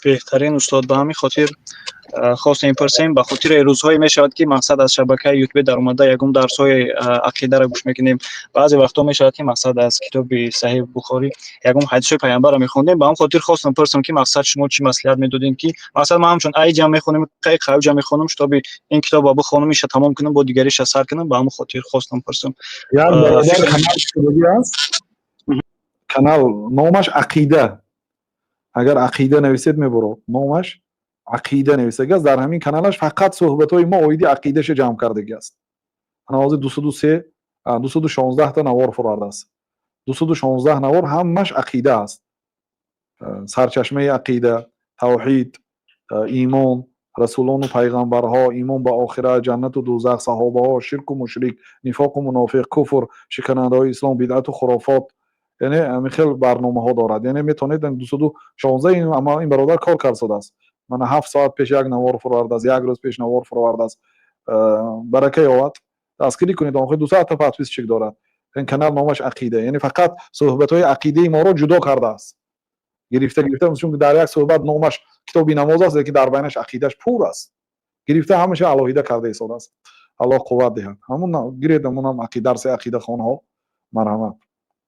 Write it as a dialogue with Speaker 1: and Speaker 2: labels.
Speaker 1: Беҳтарин, устод. Ба ҳамин хотир хостем пурсем, ба хотири рӯзҳое мешавад, ки мақсад аз шабакаи Ютубе даромада ягон дарсҳои ақидаро гӯш мекунем. Баъзе вақтҳо мешавад, ки мақсад аз китоби Саҳиҳ Бухорӣ ягон ҳадисҳои пайғамбарро мехондем. Ба ҳамин хотир хостам пурсам, ки мақсад шумо чӣ маслиҳат медодем, ки мақсад ман ҳамчун айҷа мехонем, қайҷа мехонам, чтобы ин китобро бихонам, иша тамом кунам, бо дигариша сар кунам. Ба ҳамин хотир хостам пурсам.
Speaker 2: Як бародар канал шудагӣ аст, канал номаш «Ақида». Агар «Ақида» нависед, мебурод. Номаш «Ақида» нависагӣ аст. Дар ҳамин каналаш фақат суҳбатҳои мо оиди ақидаша ҷамъ кардагӣ аст. Ана ҳозир 203, 216-та навор фурардааст. 216 навор, ҳамаш ақида аст: сарчашмаи ақида, тавҳид, имон, расулону пайғамбарҳо, имон ба охират, ҷаннату дӯзах, саҳобаҳо, ширку мушрик, нифоқу мунофиқ, куфр, шиканандаҳои ислом, бидъату хурофот. Яъне ҳамин хел барномаҳо дорад. Яъне метавонед 216, ин бародар кор кардааст. Мана, 7 соат пеш як навор фуровардааст, як рӯз пеш навор фуровардааст. Барака ёвад, дастгирӣ кунед. Охир 200-та подписчик дорад. Ин канал номаш «Ақида», яъне фақат суҳбатҳои ақидаи моро ҷудо кардааст, гирифта гирифта, чун дар як суҳбат номаш «Китоби намоз» аст, лекин дар байнаш ақидаш пур аст. Гирифта, ҳамаша алоҳида карда истодааст. Аллоҳ қувват диҳад. Ҳамун гиред, ҳамунам дарси ақидахонҳо, марҳамат.